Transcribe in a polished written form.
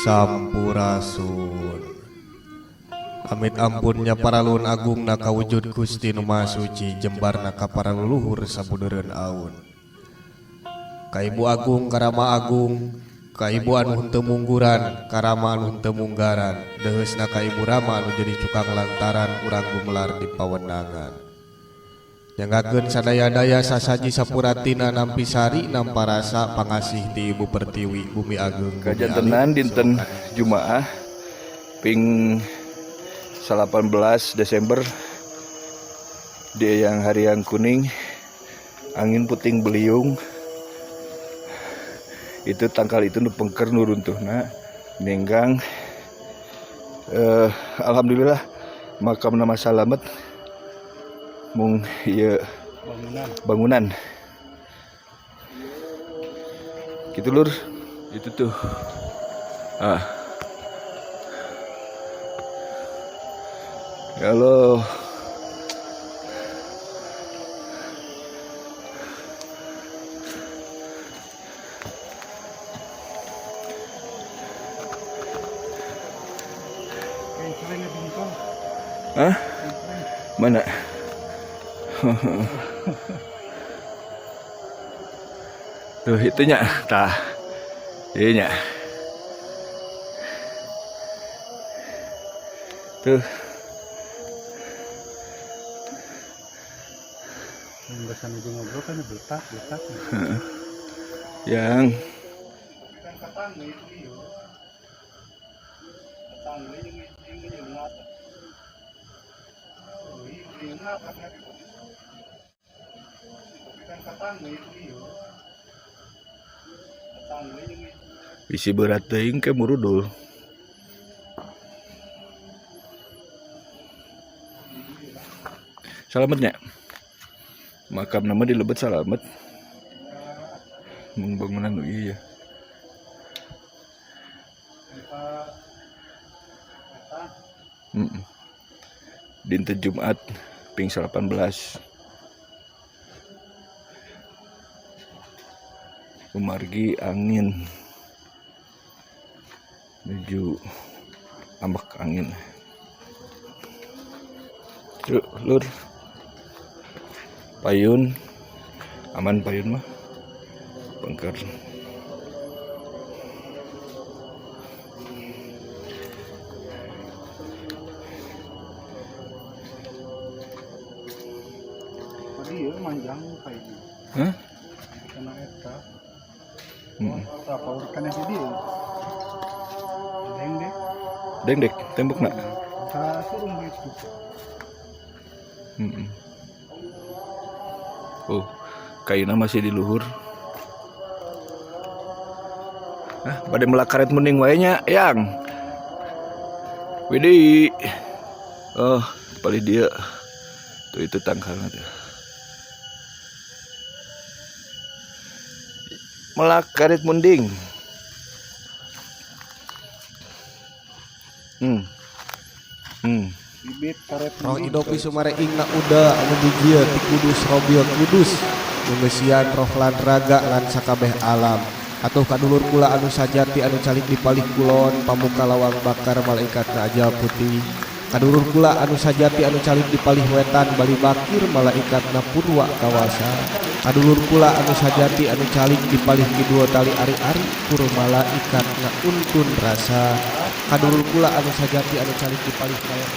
Sampurasun. Amit ampun nya paralun agungna kawujud Gusti Nu Maha Suci jembarna ka para luluhur sabudeureun aun. Ka Ibu Agung ka Rama Agung, ka Ibu anu henteu mungguran, ka Rama anu henteu munggaran, deuheusna ka Ibu Rama anu jadi cukang lantaran urang gumelar di pawenangan. Nyanggakeun sadaya-daya sasaji sapuratina nampi sari nampa rasa pangasih ti Ibu Pertiwi Bumi Ageung Bumi Kajantenan Alit dinten Jumaah ping 18 Desember di yang hari yang kuning, angin puting beliung itu tangkal itu nu pengker nu runtuhna nenggang. Alhamdulillah makam nama salamet, mung ieu bangunan bangunan gitu lur. Itu tuh, ah, kalau kayak bingkong. Hah? Mana? Tuh itunya, tah. Iya nya. Tuh, Yang bahasa nuju ngobrol kan beletak beletak. Yang kan katangga itu iyo katangga yang ngata. Oh iya, ngata kan katangga itu iyo katangga yang bisi berat teuing ke murudul. Salametnya. Makam nama di lebet salamet. Mung bangunan nu ieu ya. Mm-mm. Dinten Jumat ping 18. Kumargi angin menuju ambek angin. Tuh, lur. Payun aman, payun mah pengker. Tadi ya manjang kayak Hah? Kena eta. Apa urutannya di dia? Deng deh. Deng dek tembok nak. Tak suruh itu. Mm-mm. Oh, kayuna masih di luhur. Ah, pada melak karet mending wae nya, yang. Widih. Oh, paling dia. Tuh itu tangkalnya tuh. Melak karet munding. Bibit karet Roh Idopi sumare ingna uda anu dijieun ti Kudus Robil Kudus nu ngeusian roh lan raga lan sakabeh alam. Atuh kadulur kula anu sajati anu calik di palih kulon pamuka lawang bakar malaikat na ajal putih. Kadulur kula anu sajati anu calik di palih wetan bali bakir malaikat na purwa kawasa. Kadulur kula anu sajati anu calik di palih kidul tali ari-ari kur malaikat na untun rasa. Kadulur kula anu sajati anu calik di palih kaler.